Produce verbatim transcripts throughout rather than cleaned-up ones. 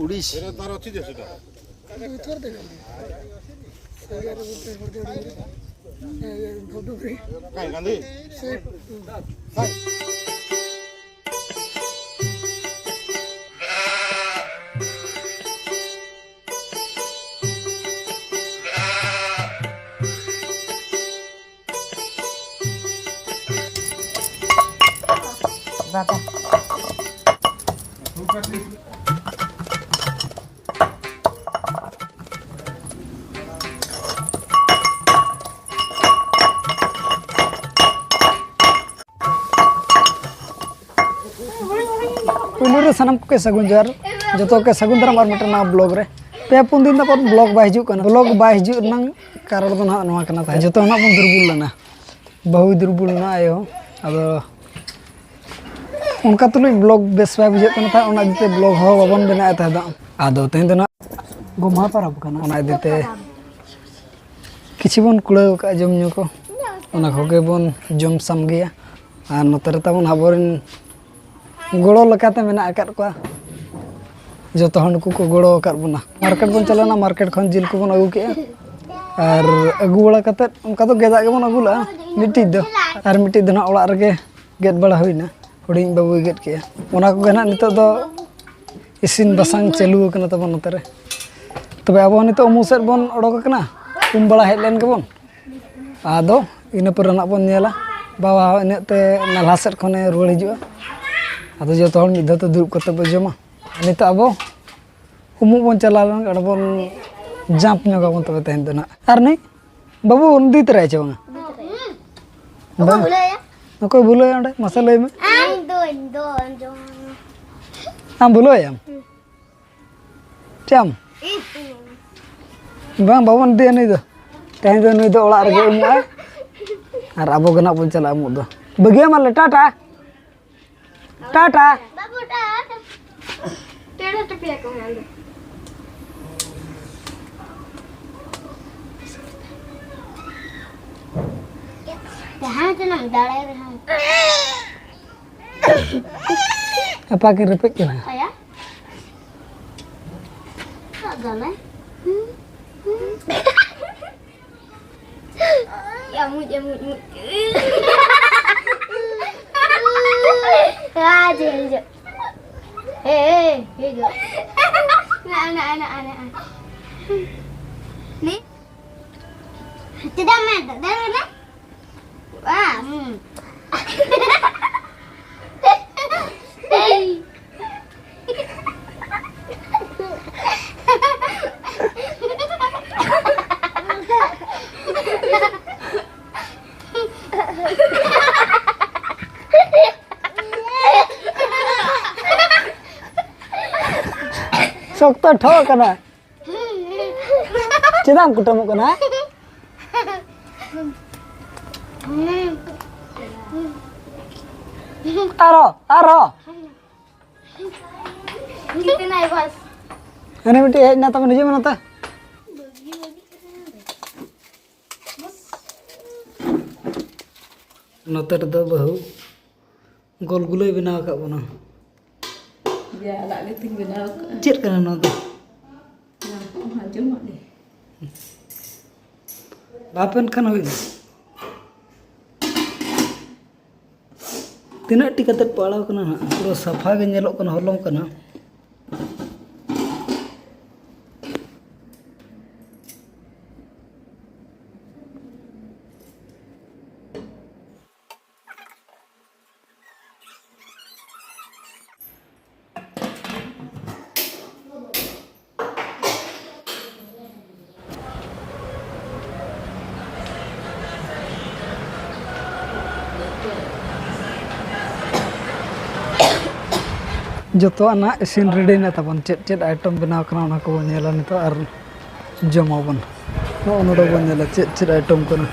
উড়িষ্যা। କାଇଁ ଗାନ୍ଧୀ? ᱯᱩᱭᱞᱩ ᱨᱮ ᱥᱟᱱᱟᱢ ᱠᱚᱜᱮ ᱥᱟᱹᱜᱩᱱ ᱡᱚᱦᱟᱨ᱾ ᱡᱚᱛᱚ ᱠᱚᱜᱮ ᱥᱟᱹᱜᱩᱱ ᱫᱟᱨᱟᱢ ᱟᱨ ᱢᱤᱫᱴᱮᱱ ᱱᱟᱣᱟ ᱵᱞᱚᱜ ᱨᱮ᱾ ᱯᱮ ᱯᱩᱱ ᱫᱤᱱ ᱫᱚ ᱵᱞᱚᱜ ᱵᱟᱭ ᱦᱤᱡᱩᱜ ᱠᱟᱱᱟ᱾ ᱵᱞᱚᱜ ᱵᱟᱭ ᱦᱤᱡᱩᱜ ᱨᱮᱱᱟᱜ ᱠᱟᱨᱚᱱ ᱫᱚ ᱱᱟᱦᱟᱜ ᱱᱚᱣᱟ ᱠᱟᱱᱟ, ᱛᱟᱦᱮᱸ ᱡᱚᱛᱚ ᱱᱟᱦᱟᱜ ᱵᱚᱱ ᱫᱩᱨᱵᱚᱞ ᱞᱮᱱᱟ᱾ ᱵᱟᱹᱦᱩᱭ ᱫᱩᱨᱵᱚᱞ ᱮᱱᱟ, ᱟᱭᱳ᱾ ᱟᱫᱚ ᱚᱱᱠᱟ ᱛᱩᱞᱩᱡ ᱵᱞᱚᱜ ᱵᱮᱥ ᱵᱟᱭ ᱵᱩᱡᱷᱟᱹᱜ ᱠᱟᱱᱟ ᱛᱟᱦᱮᱸᱫ, ᱚᱱᱟ ᱤᱫᱤᱛᱮ ᱵᱞᱚᱜ ᱦᱚᱸ ᱵᱟᱵᱚᱱ ᱵᱮᱱᱟᱣᱮᱫ ᱛᱟᱦᱮᱸᱫ᱾ ᱟᱫᱚ ᱛᱮᱦᱮᱧ ᱫᱚ ᱱᱟᱦᱟᱜ ᱜᱚᱢᱦᱟ ᱯᱚᱨᱚᱵᱽ ᱠᱟᱱᱟ, ᱚᱱᱟ ᱤᱫᱤᱛᱮ ᱠᱤᱪᱷᱩ ᱵᱚᱱ ᱠᱩᱲᱟᱹᱣ ᱟᱠᱟᱫᱼᱟ ᱡᱚᱢ ᱧᱩ ᱠᱚ, ᱚᱱᱟ ᱠᱚᱜᱮ ᱵᱚᱱ ᱡᱚᱢ ᱥᱟᱢᱜᱮᱭᱟ᱾ ᱟᱨ ᱱᱚᱛᱮ ᱨᱮ ᱛᱟᱵᱚᱱ ᱟᱵᱚᱨᱮᱱ ᱜᱚᱲᱚ ᱞᱮᱠᱟᱛᱮ ᱢᱮᱱᱟᱜ ᱟᱠᱟᱫ ᱠᱚᱣᱟ, ᱡᱚᱛᱚ ᱦᱚᱲ ᱱᱩᱠᱩ ᱠᱚ ᱜᱚᱲᱚ ᱟᱠᱟᱫ ᱵᱚᱱᱟ᱾ ᱢᱟᱨᱠᱮᱴ ᱵᱚᱱ ᱪᱟᱞᱟᱣᱱᱟ, ᱢᱟᱨᱠᱮᱴ ᱠᱷᱚᱱ ᱡᱤᱞ ᱠᱚᱵᱚᱱ ᱟᱹᱜᱩ ᱠᱮᱜᱼᱟ, ᱟᱨ ᱟᱹᱜᱩ ᱵᱟᱲᱟ ᱠᱟᱛᱮᱫ ᱚᱱᱠᱟ ᱫᱚ ᱜᱮᱫᱟᱜ ᱜᱮᱵᱚᱱ ᱟᱹᱜᱩ ᱞᱮᱜᱼᱟ ᱢᱤᱫᱴᱤᱡ ᱫᱚ, ᱟᱨ ᱢᱤᱫᱴᱤᱡ ᱫᱚ ᱱᱟᱦᱟᱜ ᱚᱲᱟᱜ ᱨᱮᱜᱮ ᱜᱮᱫ ᱵᱟᱲᱟ ᱦᱩᱭᱱᱟ, ᱦᱩᱰᱤᱧ ᱵᱟᱹᱵᱩᱭ ᱜᱮᱫ ᱠᱮᱜᱼᱟ᱾ ᱚᱱᱟ ᱠᱚᱜᱮ ᱱᱟᱦᱟᱜ ᱱᱤᱛᱚᱜ ᱫᱚ ᱤᱥᱤᱱ ᱵᱟᱥᱟᱝ ᱪᱟᱹᱞᱩ ᱟᱠᱟᱱᱟ ᱛᱟᱵᱚᱱ ᱱᱚᱛᱮ ᱨᱮ᱾ ᱛᱚᱵᱮ ᱟᱵᱚ ᱦᱚᱸ ᱱᱤᱛᱚᱜ ᱩᱢᱩᱜ ᱥᱮᱫ ᱵᱚᱱ ᱚᱰᱚᱠ ᱟᱠᱟᱱᱟ, ᱩᱢ ᱵᱟᱲᱟ ᱦᱮᱡ ᱞᱮᱱ ᱜᱮᱵᱚᱱ, ᱟᱫᱚ ᱤᱱᱟᱹ ᱯᱚᱨᱮ ᱱᱟᱜ ᱵᱚᱱ ᱧᱮᱞᱟ᱾ ᱵᱟᱵᱟ ᱦᱚᱸ ᱤᱱᱟᱹᱜ ᱛᱮ ᱱᱟᱞᱦᱟ ᱥᱮᱫ ᱠᱷᱚᱱᱮ ᱨᱩᱣᱟᱹᱲ ᱦᱤᱡᱩᱜᱼᱟ, ᱟᱫᱚ ᱡᱚᱛᱚ ᱦᱚᱲ ᱢᱤᱫ ᱫᱷᱟᱣ ᱛᱮ ᱫᱩᱲᱩᱵ ᱠᱟᱛᱮ ᱵᱚ ᱡᱚᱢᱟ᱾ ᱱᱤᱛᱚᱜ ᱟᱵᱚ ᱩᱢᱩᱜ ᱵᱚᱱ ᱪᱟᱞᱟᱣ ᱞᱮᱱ ᱠᱷᱟᱱ ᱵᱚᱱ ᱡᱟᱢᱯ ᱧᱚᱜ ᱟᱵᱚᱱ ᱛᱚᱵᱮ ᱛᱮᱦᱮᱧ ᱫᱚ ᱱᱟᱜ᱾ ᱟᱨ ᱱᱩᱭ ᱵᱟᱹᱵᱩ ᱩᱱᱫᱤ ᱛᱚᱨᱟᱭ ᱪᱮ ᱵᱟᱝᱟ? ᱵᱟᱝ᱾ ᱚᱠᱚᱭ ᱵᱷᱩᱞᱟᱹᱭᱟ ᱚᱸᱰᱮ? ᱢᱟᱥᱮ ᱞᱟᱹᱭ ᱢᱮ᱾ ᱤᱧ ᱫᱚ, ᱤᱧ ᱫᱚ ᱟᱸᱡᱚᱢ ᱢᱮ᱾ ᱟᱢ ᱵᱷᱩᱞᱟᱹᱭᱟᱢ? ᱪᱮᱫ ᱟᱢ? ᱵᱟᱝ, ᱵᱟᱵᱚᱱ ᱤᱫᱤᱭᱟ ᱱᱩᱭ ᱫᱚ᱾ ᱛᱮᱦᱮᱧ ᱫᱚ ᱱᱩᱭ ᱫᱚ ᱚᱲᱟᱜ ᱨᱮᱜᱮ ᱩᱢᱩᱜᱼᱟᱭ᱾ ᱟᱨ ᱟᱵᱚ ᱜᱮ ᱱᱟᱜ ᱵᱚᱱ ᱪᱟᱞᱟᱜᱼᱟ ᱩᱢᱩᱜ ᱫᱚ᱾ ᱵᱟᱹᱜᱤᱭᱟᱢ ᱟᱞᱮ, ᱴᱟᱴᱟ᱾ ᱴᱟᱴᱟ᱾ ᱵᱟᱹᱵᱩ, ᱴᱟᱴᱟ᱾ ᱴᱟᱴᱟ ᱴᱟᱯᱤᱭᱟ ᱠᱚ ᱦᱟᱸᱜ ᱫᱚ᱾ ᱡᱟᱦᱟᱸ ᱛᱤᱱᱟᱹᱜ ᱫᱟᱲᱮ ᱨᱮᱦᱚᱸ᱾ ᱟᱯᱟ ᱠᱤᱱ ᱨᱮᱯᱮᱡ ᱠᱟᱱᱟ᱾ ᱟᱭᱟ? ᱫᱚᱢᱮ᱾ ᱭᱟ, ᱢᱩᱡ, ᱭᱟ, ᱢᱩᱡ, ᱢᱩᱡ᱾ ᱟᱡ ᱦᱤᱡᱩᱜ᱾ ᱦᱮ, ᱦᱮ, ᱦᱤᱡᱩᱜ᱾ ᱱᱟ, ᱱᱟ, ᱱᱟ, ᱱᱟ, ᱱᱟ᱾ ᱱᱤ? ᱪᱮᱫᱟᱜ ᱢᱮ, ᱫᱟᱫᱟ, ᱫᱟᱫᱟ? ᱵᱟᱝ᱾ ᱥᱚᱠᱛᱚ ᱴᱷᱚ ᱠᱟᱱᱟ᱾ ᱪᱮᱫᱟᱜ ᱮᱢ ᱠᱩᱴᱟᱹᱢᱚᱜ ᱠᱟᱱᱟ? ᱟᱨᱚ, ᱟᱨᱚ᱾ ᱡᱤᱛᱱᱟ ᱦᱮ ᱵᱟᱥ᱾ ᱦᱟᱱᱮ ᱢᱤᱫᱴᱤᱡ ᱦᱮᱡ ᱮᱱᱟ, ᱛᱟᱵᱚᱱ ᱦᱤᱡᱩᱜ ᱢᱮ ᱱᱚᱛᱮ᱾ ᱱᱚᱛᱮ ᱨᱮᱫᱚ ᱵᱟᱹᱦᱩ ᱜᱳᱞ ᱜᱩᱞᱟᱹᱭ ᱵᱮᱱᱟᱣ ᱟᱠᱟᱫ ᱵᱚᱱᱟ᱾ ᱡᱟᱦᱟᱱᱟᱜ ᱜᱮᱛᱤᱧ ᱵᱮᱱᱟᱣ ᱠᱟᱜᱼᱟ᱾ ᱪᱮᱫ ᱠᱟᱱᱟ ᱱᱚᱣᱟ ᱫᱚ? ᱚᱱᱟ ᱠᱚ ᱦᱟᱸᱜ ᱡᱚᱢᱟᱜ ᱜᱮ᱾ ᱵᱟᱯ ᱮᱱ ᱠᱷᱟᱱ ᱦᱩᱭᱱᱟ᱾ ᱛᱤᱱᱟᱹᱜ ᱴᱤ ᱠᱟᱛᱮᱫ ᱯᱟᱲᱟᱣ ᱠᱟᱱᱟ ᱦᱟᱸᱜ? ᱯᱩᱨᱟᱹ ᱥᱟᱯᱷᱟ ᱜᱮ ᱧᱮᱞᱚᱜ ᱠᱟᱱᱟ, ᱦᱚᱞᱚᱝ ᱠᱟᱱᱟ᱾ ᱡᱚᱛᱚᱣᱟᱜ ᱱᱟᱜ ᱤᱥᱤᱱ ᱨᱮᱰᱤ ᱮᱱᱟ ᱛᱟᱵᱚᱱ᱾ ᱪᱮᱫ ᱪᱮᱫ ᱟᱭᱴᱮᱢ ᱵᱮᱱᱟᱣ ᱠᱟᱱᱟ, ᱚᱱᱟ ᱠᱚᱵᱚᱱ ᱧᱮᱞᱟ ᱱᱤᱛᱚᱜ ᱟᱨ ᱡᱚᱢᱟᱵᱚᱱ᱾ ᱱᱚᱜᱼᱚ ᱱᱚᱰᱮ ᱵᱚᱱ ᱧᱮᱞᱟ ᱪᱮᱫ ᱪᱮᱫ ᱟᱭᱴᱮᱢ ᱠᱟᱱᱟ᱾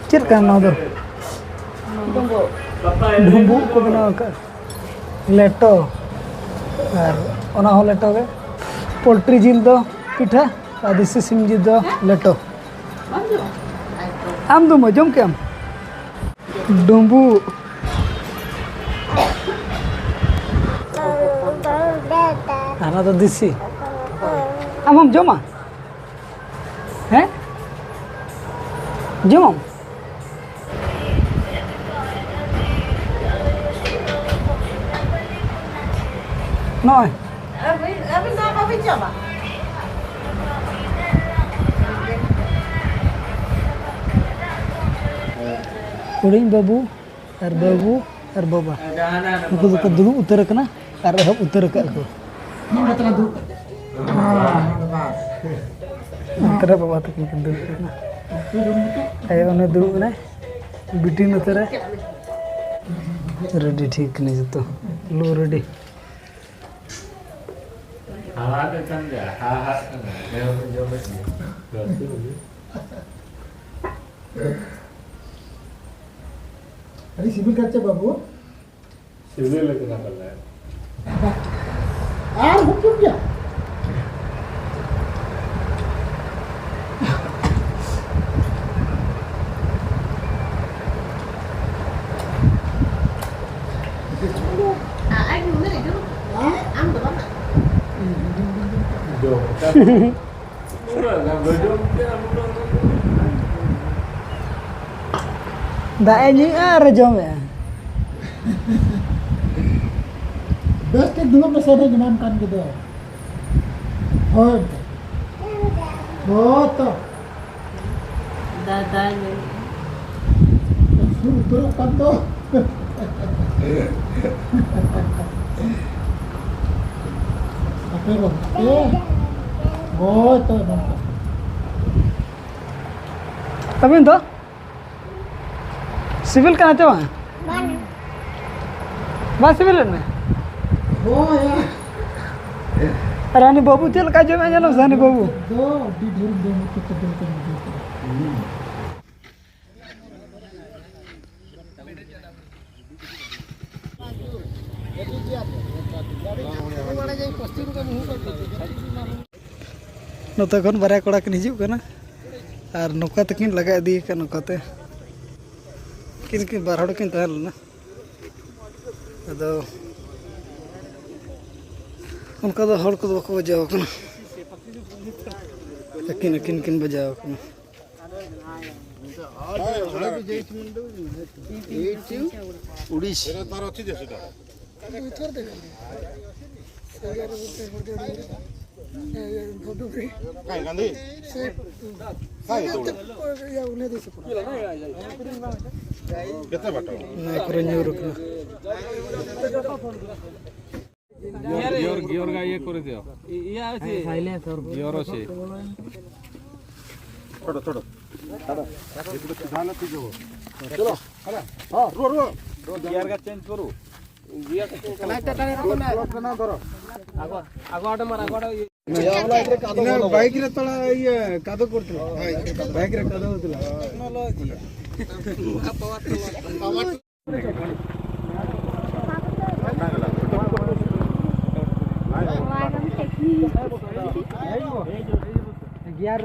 ᱪᱮᱫ ᱠᱟᱱᱟ ᱱᱚᱣᱟ ᱫᱚ? ᱰᱩᱸᱵᱩᱜ ᱠᱚ ᱵᱮᱱᱟᱣ ᱟᱠᱟᱫᱼᱟ, ᱞᱮᱴᱚ, ᱟᱨ ᱚᱱᱟ ᱦᱚᱸ ᱞᱮᱴᱚ ᱜᱮ᱾ ᱯᱳᱞᱴᱨᱤ ᱡᱤᱞ ᱫᱚ ᱯᱤᱴᱷᱟᱹ, ᱟᱨ ᱫᱮᱥᱤ ᱥᱤᱢ ᱡᱤᱞ ᱫᱚ ᱞᱮᱴᱚ᱾ ᱟᱢ ᱫᱚᱢ ᱡᱚᱢ ᱠᱮᱜ ᱟᱢ? ᱰᱩᱸᱵᱩᱜ᱾ ᱦᱟᱱᱟ ᱫᱚ ᱫᱮᱥᱤ᱾ ᱟᱢ ᱦᱚᱢ ᱡᱚᱢᱟ? ᱦᱮᱸ? ᱡᱚᱢᱟᱢ? ᱱᱚᱜᱼᱚᱭ᱾ ᱦᱩᱰᱤᱧ ᱵᱟᱹᱵᱩ ᱟᱨ ᱵᱟᱹᱵᱩ ᱟᱨ ᱵᱟᱵᱟ, ᱱᱩᱠᱩ ᱫᱚᱠᱚ ᱫᱩᱲᱩᱵ ᱩᱛᱟᱹᱨ ᱟᱠᱟᱱᱟ ᱟᱨ ᱮᱦᱚᱵ ᱩᱛᱟᱹᱨ ᱟᱠᱟᱫ ᱠᱚ᱾ ᱱᱚᱰᱮ ᱛᱟᱞᱟᱝ ᱫᱩᱲᱩᱵ ᱠᱟᱛᱮ᱾ ᱦᱮᱸ, ᱱᱚᱰᱮ ᱵᱟᱥ᱾ ᱱᱚᱛᱮ ᱨᱮ ᱵᱟᱵᱟ ᱛᱟᱹᱠᱤᱱ ᱠᱤᱱ ᱫᱩᱲᱩᱵ ᱠᱟᱱᱟ᱾ ᱟᱭᱳ ᱩᱱᱤ ᱫᱩᱲᱩᱵ ᱮᱱᱟᱭ, ᱵᱤᱴᱤ ᱱᱚᱛᱮ ᱨᱮ᱾ ᱨᱮᱰᱤ ᱴᱷᱤᱠ ᱠᱟᱱᱟ ᱡᱚᱛᱚ, ᱞᱩ ᱨᱮᱰᱤ᱾ ᱦᱟᱦᱟᱲᱟᱜ ᱠᱟᱱ ᱜᱮᱭᱟ, ᱦᱟᱦᱟᱲᱟᱜ ᱠᱟᱱᱟ᱾ ᱡᱚᱢᱮᱫ ᱜᱮᱭᱟ᱾ ᱟᱹᱰᱤ ᱥᱤᱵᱤᱞ ᱠᱟᱱ ᱪᱮ ᱵᱟᱹᱵᱩ? ᱥᱤᱵᱤᱞ ᱠᱟᱱᱟ ᱯᱟᱞᱮ᱾ ᱟᱨ ᱦᱚᱯᱚᱱ ᱜᱮᱭᱟ᱾ ᱟᱢ ᱫᱚ ᱵᱟᱝ᱾ ᱡᱚᱢ᱾ ᱫᱟᱜ ᱮ ᱧᱩᱭᱮᱜᱼᱟ ᱟᱨ ᱮ ᱡᱚᱢᱮᱜᱼᱟ᱾ ᱵᱮᱥ ᱴᱷᱤᱠ ᱫᱩᱲᱩᱵ ᱢᱮᱥᱮ, ᱮᱱᱮᱡ ᱮᱢᱟᱢ ᱠᱟᱱ ᱜᱮᱫᱚ᱾ ᱦᱳᱭ ᱚᱱᱠᱟ᱾ ᱦᱳᱭ ᱛᱚ᱾ ᱫᱟᱫᱟ ᱧᱩᱭᱮᱜᱼᱟ᱾ ᱥᱩᱨ ᱩᱛᱟᱹᱨᱚᱜ ᱠᱟᱱ ᱫᱚ᱾ ᱟᱯᱮ ᱜᱚᱢᱠᱮ᱾ ᱦᱳᱭ ᱛᱚ ᱮᱢᱟᱢ ᱠᱟᱱ᱾ ᱟᱹᱵᱤᱱ ᱫᱚ? ᱥᱤᱵᱤᱞ ᱠᱟᱱᱟ ᱪᱮ ᱵᱟᱝ? ᱵᱟᱝ᱾ ᱵᱟᱝ ᱥᱤᱵᱤᱞᱮᱫ ᱢᱮ? ᱦᱳᱭ᱾ ᱟᱨ ᱦᱟᱹᱱᱤ ᱵᱟᱹᱵᱩ ᱪᱮᱫ ᱞᱮᱠᱟ ᱡᱚᱢᱮᱫ ᱧᱮᱞ ᱢᱮᱥᱮ, ᱦᱟᱹᱱᱤ ᱵᱟᱹᱵᱩ᱾ ᱫᱚ ᱟᱹᱰᱤ ᱰᱷᱮᱨ ᱡᱚᱢ ᱦᱚᱪᱚ ᱠᱮᱫ ᱞᱮᱠᱟᱧ ᱵᱩᱡᱷᱟᱹᱣ ᱠᱮᱫᱟ᱾ ᱱᱚᱛᱮ ᱠᱷᱚᱱ ᱵᱟᱨᱭᱟ ᱠᱚᱲᱟ ᱠᱤᱱ ᱦᱤᱡᱩᱜ ᱠᱟᱱᱟ ᱟᱨ ᱱᱚᱝᱠᱟ ᱛᱮᱠᱤᱱ ᱞᱟᱜᱟ ᱤᱫᱤ ᱟᱠᱟᱫ ᱱᱚᱝᱠᱟᱛᱮ᱾ ᱩᱱᱠᱤᱱ ᱠᱤᱱ ᱵᱟᱨ ᱦᱚᱲ ᱠᱤᱱ ᱛᱟᱦᱮᱸ ᱞᱮᱱᱟ᱾ ᱟᱫᱚ ᱚᱱᱠᱟ ᱫᱚ ᱦᱚᱲ ᱠᱚᱫᱚ ᱵᱟᱠᱚ ᱵᱟᱡᱟᱣ ᱠᱟᱱᱟ᱾ ᱟᱹᱠᱤᱱ ᱟᱹᱠᱤᱱ ᱠᱤᱱ ᱵᱟᱡᱟᱣ ᱠᱟᱱᱟ᱾ উড়িষ্যা। ᱱᱚᱣᱟ ᱠᱚᱨᱮ ᱧᱩᱨ ᱠᱟᱱᱟ᱾ गियर गियर का ये कर दियो। गियर से। छोड़ो छोड़ो। चलो। हाँ, रुको रुको। गियर का चेंज करो। ক্লাচটা টানে রাখো না। ক্লাচটা না ধরো। আগো আগো আটো মার আগো আটো। বাইক রে তোলা ইয়ে কাদো করতে। বাইক রে কাদো করতে। ᱜᱤᱭᱟᱨ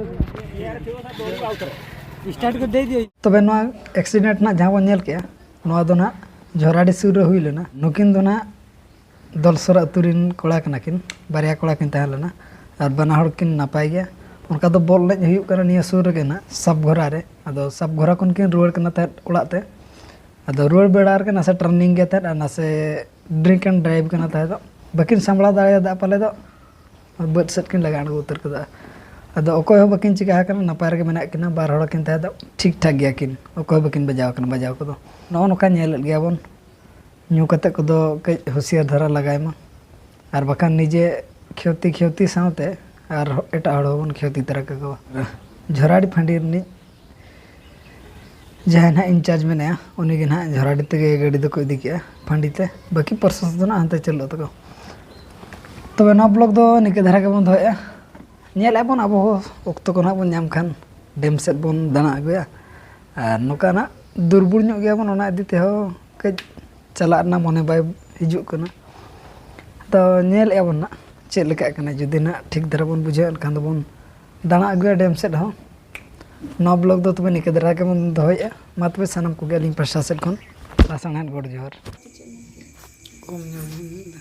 ᱥᱴᱟᱨᱴ ᱠᱚ ᱫᱮᱭ ᱫᱤᱭᱳ᱾ ᱛᱚᱵᱮ ᱱᱚᱣᱟ ᱮᱠᱥᱤᱰᱮᱱᱴ ᱱᱟᱜ ᱡᱟᱦᱟᱸ ᱵᱚᱱ ᱧᱮᱞ ᱠᱮᱜᱼᱟ, ᱱᱚᱣᱟ ᱫᱚ ᱱᱟᱜ ᱡᱷᱚᱨᱟᱰᱤ ᱥᱩᱨ ᱨᱮ ᱦᱩᱭ ᱞᱮᱱᱟ᱾ ᱱᱩᱠᱤᱱ ᱫᱚ ᱱᱟᱜ ᱫᱚᱞᱥᱚᱨ ᱟᱹᱛᱩ ᱨᱮᱱ ᱠᱚᱲᱟ ᱠᱟᱱᱟ ᱠᱤᱱ, ᱵᱟᱨᱭᱟ ᱠᱚᱲᱟ ᱠᱤᱱ ᱛᱟᱦᱮᱸ ᱞᱮᱱᱟ ᱟᱨ ᱵᱟᱱᱟ ᱦᱚᱲ ᱠᱤᱱ ᱱᱟᱯᱟᱭ ᱜᱮᱭᱟ᱾ ᱚᱱᱠᱟ ᱫᱚ ᱵᱚᱞ ᱮᱱᱮᱡ ᱦᱩᱭᱩᱜ ᱠᱟᱱᱟ ᱱᱤᱭᱟᱹ ᱥᱩᱨ ᱨᱮᱜᱮ ᱱᱟᱜ ᱥᱟᱵᱜᱷᱚᱨᱟ ᱨᱮ᱾ ᱟᱫᱚ ᱥᱟᱵᱜᱷᱚᱨᱟ ᱠᱷᱚᱱ ᱠᱤᱱ ᱨᱩᱣᱟᱹᱲ ᱠᱟᱱᱟ ᱛᱟᱦᱮᱸᱫ ᱚᱲᱟᱜ ᱛᱮ᱾ ᱟᱫᱚ ᱨᱩᱣᱟᱹᱲ ᱵᱮᱲᱟ ᱨᱮᱜᱮ ᱱᱟᱥᱮ ᱴᱟᱨᱱᱤᱝ ᱜᱮ ᱛᱟᱦᱮᱸᱫ ᱟᱨ ᱱᱟᱥᱮ ᱰᱨᱤᱝᱠ ᱮᱱᱰ ᱰᱨᱟᱭᱤᱵᱷ ᱠᱟᱱᱟ ᱛᱟᱦᱮᱸᱫ᱾ ᱵᱟᱹᱠᱤᱱ ᱥᱟᱢᱵᱲᱟᱣ ᱫᱟᱲᱮᱭᱟᱫᱟ ᱯᱟᱞᱮ ᱫᱚ, ᱵᱟᱹᱫᱽ ᱥᱮᱫ ᱠᱤᱱ ᱞᱟᱜᱟ ᱟᱬᱜᱚ ᱩᱛᱟᱹᱨ ᱠᱮᱫᱟ᱾ ᱟᱫᱚ ᱚᱠᱚᱭ ᱦᱚᱸ ᱵᱟᱹᱠᱤᱱ ᱪᱤᱠᱟ ᱟᱠᱟᱱᱟ, ᱱᱟᱯᱟᱭ ᱨᱮᱜᱮ ᱢᱮᱱᱟᱜ ᱠᱤᱱᱟ᱾ ᱵᱟᱨ ᱦᱚᱲ ᱠᱤᱱ ᱛᱟᱦᱮᱸ ᱫᱚ ᱴᱷᱤᱠ ᱴᱷᱟᱠ ᱜᱮᱭᱟ ᱠᱤᱱ, ᱚᱠᱚᱭ ᱦᱚᱸ ᱵᱟᱹᱠᱤᱱ ᱵᱟᱡᱟᱣ ᱟᱠᱟᱱᱟ ᱵᱟᱡᱟᱣ ᱠᱚᱫᱚ᱾ ᱱᱚᱜᱼᱚ ᱱᱚᱝᱠᱟ ᱧᱮᱞᱮᱫ ᱜᱮᱭᱟ ᱵᱚᱱ, ᱧᱩ ᱠᱟᱛᱮ ᱠᱚᱫᱚ ᱠᱟᱹᱡ ᱦᱩᱸᱥᱤᱭᱟᱹᱨ ᱫᱷᱟᱨᱟ ᱞᱟᱜᱟᱭ ᱢᱟ, ᱟᱨ ᱵᱟᱠᱷᱟᱱ ᱱᱤᱡᱮ ᱠᱷᱚᱛᱤ ᱠᱷᱚᱛᱤ ᱥᱟᱶᱛᱮ ᱟᱨ ᱮᱴᱟᱜ ᱦᱚᱲ ᱦᱚᱸᱵᱚᱱ ᱠᱷᱚᱛᱤ ᱛᱟᱨᱟ ᱠᱟᱠᱚᱣᱟ᱾ ᱡᱷᱚᱨᱟᱰᱤ ᱯᱷᱟᱺᱰᱤ ᱨᱤᱱᱤᱡ ᱡᱟᱦᱟᱸᱭ ᱱᱟᱦᱟᱜ ᱤᱱᱪᱟᱨᱡᱽ ᱢᱮᱱᱟᱭᱟ, ᱩᱱᱤ ᱜᱮ ᱱᱟᱦᱟᱜ ᱡᱷᱚᱨᱟᱰᱤ ᱛᱮᱜᱮ ᱜᱟᱹᱰᱤ ᱫᱚᱠᱚ ᱤᱫᱤ ᱠᱮᱜᱼᱟ ᱯᱷᱟᱺᱰᱤ ᱛᱮ, ᱵᱟᱹᱠᱤ ᱯᱨᱚᱥᱟᱥᱚᱱ ᱫᱚ ᱱᱟᱦᱟᱜ ᱦᱟᱱᱛᱮ ᱪᱟᱹᱞᱩᱜ ᱛᱟᱠᱚ᱾ ᱛᱚᱵᱮ ᱱᱚᱣᱟ ᱵᱞᱚᱜ ᱫᱚ ᱱᱤᱝᱠᱟᱹ ᱫᱷᱟᱨᱟ ᱜᱮᱵᱚᱱ ᱫᱚᱦᱚᱭᱮᱜᱼᱟ᱾ ᱧᱮᱞᱮᱫᱼᱟ ᱵᱚᱱ ᱟᱵᱚ ᱦᱚᱸ ᱚᱠᱛᱚ ᱠᱚ ᱱᱟᱦᱟᱜ ᱵᱚᱱ ᱧᱟᱢ ᱠᱷᱟᱱ ᱰᱮᱢ ᱥᱮᱫ ᱵᱚᱱ ᱫᱟᱬᱟ ᱟᱹᱜᱩᱭᱟ᱾ ᱟᱨ ᱱᱚᱝᱠᱟᱱᱟᱜ ᱫᱩᱨᱵᱚᱞ ᱧᱚᱜ ᱜᱮᱭᱟᱵᱚᱱ, ᱚᱱᱟ ᱤᱫᱤ ᱛᱮᱦᱚᱸ ᱠᱟᱹᱡ ᱪᱟᱞᱟᱜ ᱨᱮᱱᱟᱜ ᱢᱚᱱᱮ ᱵᱟᱭ ᱦᱤᱡᱩᱜ ᱠᱟᱱᱟ᱾ ᱟᱫᱚ ᱧᱮᱞᱮᱫᱼᱟ ᱵᱚᱱ ᱱᱟᱜ ᱪᱮᱫ ᱞᱮᱠᱟᱜ ᱠᱟᱱᱟ, ᱡᱩᱫᱤ ᱱᱟᱜ ᱴᱷᱤᱠ ᱫᱷᱟᱨᱟ ᱵᱚᱱ ᱵᱩᱡᱷᱟᱹᱣ ᱮᱱᱠᱷᱟᱱ ᱫᱚᱵᱚᱱ ᱫᱟᱬᱟ ᱟᱹᱜᱩᱭᱟ ᱰᱮᱢ ᱥᱮᱫ ᱦᱚᱸ᱾ ᱱᱚᱣᱟ ᱵᱞᱚᱜ ᱫᱚ ᱛᱚᱵᱮ ᱱᱤᱝᱠᱟᱹ ᱫᱷᱟᱨᱟ ᱜᱮᱵᱚᱱ ᱫᱚᱦᱚᱭᱮᱫᱼᱟ᱾ ᱢᱟ ᱛᱚᱵᱮ ᱥᱟᱱᱟᱢ ᱠᱚᱜᱮ ᱟᱹᱞᱤᱧ ᱯᱟᱦᱴᱟ ᱥᱮᱫ ᱠᱷᱚᱱ ᱞᱟᱥᱟᱲᱦᱮᱫ ᱜᱚᱰ ᱡᱚᱦᱟᱨ᱾ ᱠᱚᱢ ᱧᱚᱜ ᱦᱩᱭ ᱮᱱᱟ᱾